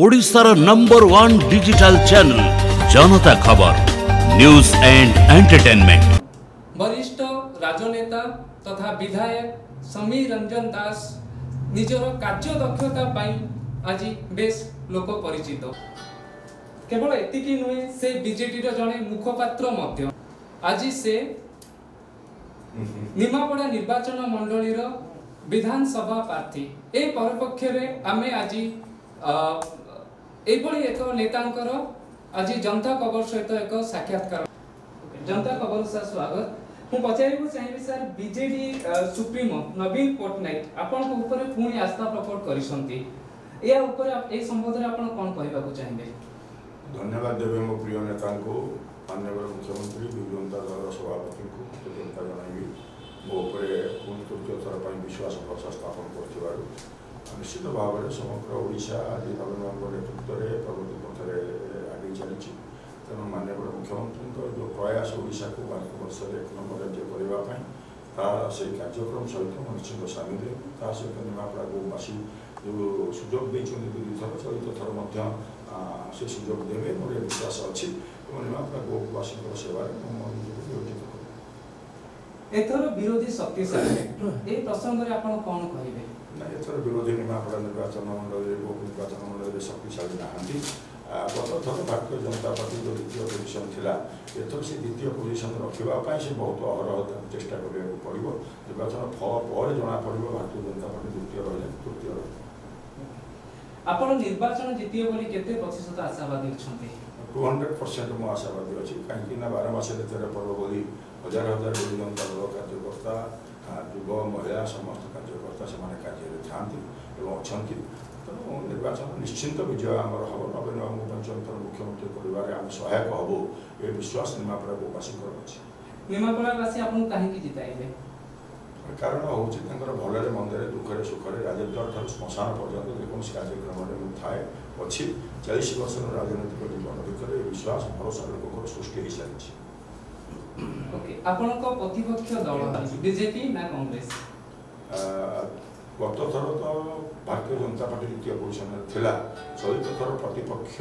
ଓଡ଼ିଶାର number 1 digital channel ଜନତା ଖବର, news and entertainment. ବରିଷ୍ଠ ରାଜନେତା ତଥା ବିଧାୟକ ସମୀର ରଞ୍ଜନ ଦାସ ନିଜର କାର୍ଯ୍ୟଦକ୍ଷତା ପାଇଁ ଆଜି ବେଶ ଲୋକ ପରିଚିତ। କେବଳ ଏତିକି ନୁହେଁ, ସେ ବିଜେଡିର ଜଣେ ମୁଖପାତ୍ର ମଧ୍ୟ। ଆଜି ସେ ନିମାପଡ଼ା ନିର୍ବାଚନ ମଣ୍ଡଳୀର ବିଧାନସଭା ପ୍ରାର୍ଥୀ। ଏ ପରିପ୍ରେକ୍ଷୀରେ ଆମେ ଆଜି ଏଭଳି ଏକ ନେତାଙ୍କର ଆଜି ଜନତା ଖବର ସହିତ ଏକ ସାକ୍ଷାତକାର। ଜନତା ଖବର ସାର୍ ସ୍ୱାଗତ। ମୁଁ ପଚାରିବାକୁ ଚାହିଁବି ସାର୍, ବିଜେଡି ସୁପ୍ରିମୋ ନବୀନ ପଟ୍ଟନାୟକ ଆପଣଙ୍କ ଉପରେ ପୁଣି ଆସ୍ଥା ପ୍ରକଟ କରିଛନ୍ତି, ଏହା ଉପରେ ଏ ସମ୍ବନ୍ଧରେ ଆପଣ କ'ଣ କହିବାକୁ ଚାହିଁବେ? ଧନ୍ୟବାଦ ଦେବେ ମୋ ପ୍ରିୟ ନେତାଙ୍କୁ, ମାନ୍ୟବର ମୁଖ୍ୟମନ୍ତ୍ରୀ, ବିଜୁ ଜନତା ଦଳର ସଭାପତିଙ୍କୁ କୃତଜ୍ଞତା ଜଣାଇବି ମୋ ଉପରେ ପୁଣି ତୃତୀୟ ଥର ପାଇଁ ବିଶ୍ୱାସ ଭରସା ସ୍ଥାପନ କରିଥିବାରୁ। ନିଶ୍ଚିତ ଭାବରେ ସମଗ୍ର ଓଡ଼ିଶା ଆଜି ନବୀନ ବାବୁଙ୍କ ନେତୃତ୍ୱରେ ପ୍ରଗତି ପଥରେ ଆଗେଇ ଚାଲିଛି। ତେଣୁ ମାନ୍ୟବର ମୁଖ୍ୟମନ୍ତ୍ରୀଙ୍କ ଯେଉଁ ପ୍ରୟାସ ଓଡ଼ିଶାକୁ ଭାରତବର୍ଷରେ ଏକ ନମ୍ବର ରାଜ୍ୟ କରିବା ପାଇଁ, ତାର ସେଇ କାର୍ଯ୍ୟକ୍ରମ ସହିତ ମୁଁ ନିଶ୍ଚିତ ସାମିଲ ହେବି। ତା ସହିତ ନିମାପଡ଼ାକୁ ବାସୀ ଯେଉଁ ସୁଯୋଗ ଦେଇଛନ୍ତି ଦୁଇଥର, ଚଳିତ ଥର ମଧ୍ୟ ସେ ସୁଯୋଗ ଦେବେ, ମୋର ଏ ବିଶ୍ୱାସ ଅଛି ଏବଂ ନିମାପଡ଼ା ଗୋପବାସୀଙ୍କର ସେବାରେ ମୁଁ ମୋ ନିଜକୁ ନିୟୋଜିତ କରିବି। ଏଥର ବିରୋଧୀ ଶକ୍ତିଶାଳୀ, ଏ ପ୍ରସଙ୍ଗରେ ଆପଣ କ'ଣ କହିବେ? ନା, ଏଥର ବିରୋଧୀ ନିମାପଡ଼ା ନିର୍ବାଚନ ମଣ୍ଡଳୀରେ, ଗୋପ ନିର୍ବାଚନ ମଣ୍ଡଳୀରେ ଶକ୍ତିଶାଳୀ ନାହାନ୍ତି। ଗତ ଥର ଭାରତୀୟ ଜନତା ପାର୍ଟି ଯେଉଁ ଦ୍ୱିତୀୟ ପୋଜିସନ୍ ଥିଲା, ଏଥର ସେ ଦ୍ୱିତୀୟ ପୋଜିସନ୍ ରଖିବା ପାଇଁ ସେ ବହୁତ ଅହରହ ତାକୁ ଚେଷ୍ଟା କରିବାକୁ ପଡ଼ିବ। ନିର୍ବାଚନ ଫଳ ପରେ ଜଣାପଡ଼ିବ ଭାରତୀୟ ଜନତା ପାର୍ଟି ଦ୍ୱିତୀୟ ରହିଲେ ତୃତୀୟ ରହିଲେ। ଆପଣ ନିର୍ବାଚନ ଜିତିବେ ବୋଲି କେତେ ପ୍ରତିଶତ ଆଶାବାଦୀ ଅଛନ୍ତି? 200% ମୁଁ ଆଶାବାଦୀ ଅଛି। କାହିଁକି ନା 12 ମାସରେ 13 ପର୍ବ ବୋଲି ହଜାର ହଜାର ବିଜୁ ଜନତା ଦଳ କାର୍ଯ୍ୟକର୍ତ୍ତା, ଯୁବ, ମହିଳା, ସମସ୍ତ କାର୍ଯ୍ୟକର୍ତ୍ତା ସେମାନେ କାର୍ଯ୍ୟରେ ଥାଆନ୍ତି ଏବଂ ଅଛନ୍ତି। ତେଣୁ ନିର୍ବାଚନ ନିଶ୍ଚିନ୍ତ ବିଜୟ ଆମର ହେବ। ନବୀନ ବାବୁଙ୍କୁ ପଞ୍ଚମ ଥର ମୁଖ୍ୟମନ୍ତ୍ରୀ କରିବାରେ ଆମେ ସହାୟକ ହେବୁ, ଏ ବିଶ୍ୱାସ ନିମାପଡ଼ାବାସୀଙ୍କର ଅଛି। ନିମାପଡ଼ାବାସୀ ଆପଣଙ୍କୁ କାହିଁକି ଜିତାଇବେ? କାରଣ ହେଉଛି ତାଙ୍କର ଭଲରେ ମନ୍ଦରେ, ଦୁଃଖରେ ସୁଖରେ, ରାଜଦ୍ୱାର ଠାରୁ ଶ୍ମଶାନ ପର୍ଯ୍ୟନ୍ତ ଯେକୌଣସି କାର୍ଯ୍ୟକ୍ରମରେ ମୁଁ ଥାଏ, ଅଛି। 40 ବର୍ଷର ରାଜନୈତିକ ଜୀବନ ଭିତରେ ଏ ବିଶ୍ୱାସ ଭରସା ଲୋକଙ୍କର ସୃଷ୍ଟି ହୋଇସାରିଛି। ଓକେ, ଆପଣଙ୍କ ପ୍ରତିପକ୍ଷ ଦଳ ବିଜେପି ନା କଂଗ୍ରେସ? ଗତ ଥର ତ ଭାରତୀୟ ଜନତା ପାର୍ଟି ଦ୍ୱିତୀୟ ପୋଜିସନରେ ଥିଲା। ଚଳିତ ଥର ପ୍ରତିପକ୍ଷ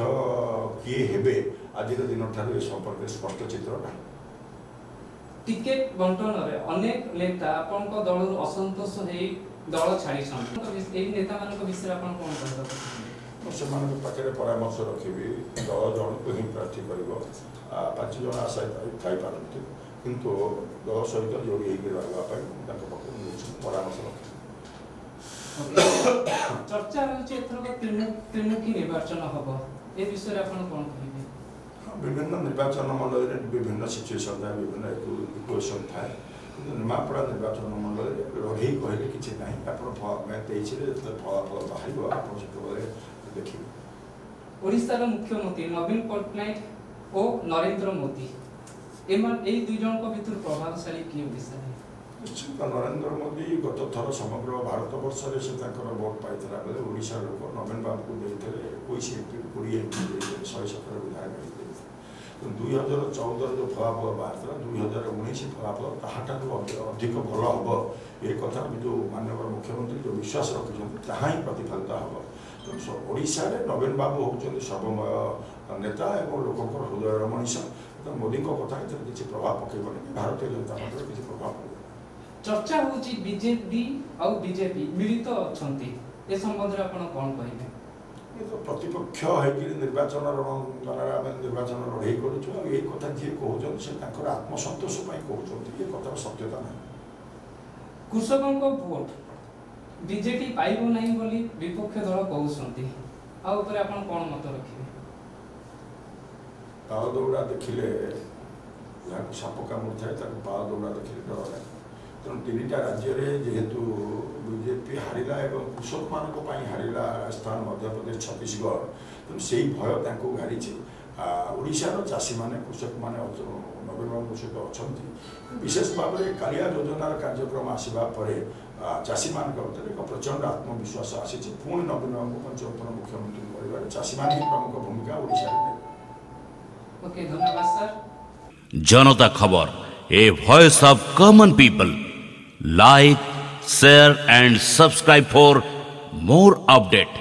କିଏ ହେବେ, ଆଜିର ଦିନଠାରୁ ଏ ସମ୍ପର୍କରେ ସ୍ପଷ୍ଟ ଚିତ୍ର ନାହିଁ। ଟିକେଟ ବଣ୍ଟନରେ ଅନେକ ନେତା ଆପଣଙ୍କ ଦଳରୁ ଅସନ୍ତୋଷ ହେଇ ଦଳ ଛାଡ଼ିଛନ୍ତି। ଏଇ ନେତାମାନଙ୍କ ବିଷୟରେ ଆପଣ କ'ଣ କହିବାକୁ ଚାହିଁବେ? ମୁଁ ସେମାନଙ୍କ ପାଖରେ ପରାମର୍ଶ ରଖିବି। ଦଳ ଜଣକୁ ହିଁ ପ୍ରାର୍ଥୀ କରିବ। 5 ଜଣ ଆଶା ଥାଇପାରନ୍ତି, କିନ୍ତୁ ଦଳ ସହିତ ଯୋଡ଼ି ହେଇକି ରହିବା ପାଇଁ ମୁଁ ତାଙ୍କ ପାଖକୁ ପରାମର୍ଶ ରଖିବି। ଚର୍ଚ୍ଚା ହେଉଛି ଏଥରକ ତ୍ରିମୁଖୀ ନିର୍ବାଚନ ହବ, ଏ ବିଷୟରେ ଆପଣ କ'ଣ କହିବେ? ବିଭିନ୍ନ ନିର୍ବାଚନ ମଣ୍ଡଳୀରେ ବିଭିନ୍ନ ସିଚୁଏସନ୍ ଥାଏ, ବିଭିନ୍ନ ଇକ୍ୱେସନ୍ ଥାଏ। କିନ୍ତୁ ନିମାପଡ଼ା ନିର୍ବାଚନ ମଣ୍ଡଳୀରେ ଲଢ଼େଇ କହିଲେ କିଛି ନାହିଁ। ଆପଣ ମେ 23ରେ ଯେତେବେଳେ ଫଳାଫଳ ବାହାରିବ, ଆପଣ ସେତେବେଳେ ଦେଖିବେ। ଓଡ଼ିଶାର ମୁଖ୍ୟମନ୍ତ୍ରୀ ନବୀନ ପଟ୍ଟନାୟକ ଓ ନରେନ୍ଦ୍ର ମୋଦି, ଏମାନେ ଏଇ ଦୁଇ ଜଣଙ୍କ ଭିତରୁ ପ୍ରଭାବଶାଳୀ କିଏ ଓଡ଼ିଶାରେ? ନିଶ୍ଚିତ ନରେନ୍ଦ୍ର ମୋଦି। ଗତ ଥର ସମଗ୍ର ଭାରତବର୍ଷରେ ସେ ତାଙ୍କର ଭୋଟ ପାଇଥିଲା ବେଳେ ଓଡ଼ିଶା ଲୋକ ନବୀନ ବାବୁକୁ ଦେଇଥିଲେ 21 ଏମ୍ପି, 20 ଏମ୍ପି ଦେଇଥିଲେ, 117 ବିଧାୟକ ଦେଇଥିଲେ। ତେଣୁ 2014ରେ ଯେଉଁ ଫଳାଫଳ ବାହାରିଥିଲା, 2019 ଫଳାଫଳ ତାହାଠାରୁ ଅଧିକ ଭଲ ହେବ, ଏ କଥା ଯେଉଁ ମାନ୍ୟବର ମୁଖ୍ୟମନ୍ତ୍ରୀ ଯେଉଁ ବିଶ୍ୱାସ ରଖିଛନ୍ତି, ତାହା ହିଁ ପ୍ରତିଫଳିତ ହେବ। ତେଣୁ ଓଡ଼ିଶାରେ ନବୀନ ବାବୁ ହେଉଛନ୍ତି ସର୍ବମୟ ନେତା ଏବଂ ଲୋକଙ୍କର ହୃଦୟର ମଣିଷ। ତେଣୁ ମୋଦିଙ୍କ କଥା ଏଥିରେ କିଛି ପ୍ରଭାବ ପକାଇବନି, ଭାରତୀୟ ଜନତା ପାର୍ଟିର କିଛି ପ୍ରଭାବ ପକାଇବ। ଚର୍ଚ୍ଚା ହେଉଛି ବିଜେଡି ଆଉ ବିଜେପି ମିଳିତ ଅଛନ୍ତି, ଏ ସମ୍ବନ୍ଧରେ ଆପଣ କ'ଣ କହିବେ? ଏ ତ ପ୍ରତିପକ୍ଷ ହେଇକିରି ନିର୍ବାଚନ ରଣଙ୍ଗନରେ ଆମେ ନିର୍ବାଚନ ଲଢ଼େଇ କରୁଛୁ। ଆଉ ଏଇ କଥା ଯିଏ କହୁଛନ୍ତି, ସେ ତାଙ୍କର ଆତ୍ମସନ୍ତୋଷ ପାଇଁ କହୁଛନ୍ତି। ଏ କଥାର ସତ୍ୟତା ନାହିଁ। କୃଷକଙ୍କ ଭୋଟ ବିଜେଡି ପାଇବ ନାହିଁ ବୋଲି ବିପକ୍ଷ ଦଳ କହୁଛନ୍ତି, ଆଉ ଉପରେ ଆପଣ କ'ଣ ମତ ରଖିବେ? ପାଳ ଦୌଡ଼ା ଦେଖିଲେ, ଯାହାକୁ ସାପ କାମୁଡ଼ିଥାଏ ତାକୁ ପାଳ ଦୌଡ଼ା ଦେଖିଲେ ଡର ଲାଗେ। ତେଣୁ ତିନିଟା ରାଜ୍ୟରେ ଯେହେତୁ ବିଜେପି ହାରିଲା ଏବଂ କୃଷକମାନଙ୍କ ପାଇଁ ହାରିଲା, ରାଜସ୍ଥାନ, ମଧ୍ୟପ୍ରଦେଶ, ଛତିଶଗଡ଼, ତେଣୁ ସେଇ ଭୟ ତାଙ୍କୁ ଘାରିଛି। ଓଡ଼ିଶାର ଚାଷୀମାନେ, କୃଷକମାନେ ନବୀନ ବାବୁଙ୍କ ସହିତ ଅଛନ୍ତି। ବିଶେଷ ଭାବରେ କାଳିଆ ଯୋଜନାର କାର୍ଯ୍ୟକ୍ରମ ଆସିବା ପରେ ଚାଷୀମାନଙ୍କ ଭିତରେ ଏକ ପ୍ରଚଣ୍ଡ ଆତ୍ମବିଶ୍ୱାସ ଆସିଛି। ପୁଣି ନବୀନ ବାବୁଙ୍କୁ ପଞ୍ଚମ ଥର ମୁଖ୍ୟମନ୍ତ୍ରୀ କରିବାରେ ଚାଷୀମାନେ ହିଁ ପ୍ରମୁଖ ଭୂମିକା ଓଡ଼ିଶାରେ ନେବେ। ଓକେ, ଧନ୍ୟବାଦ sir. Janata Khabar, a voice of common people. Like, share and subscribe for more update.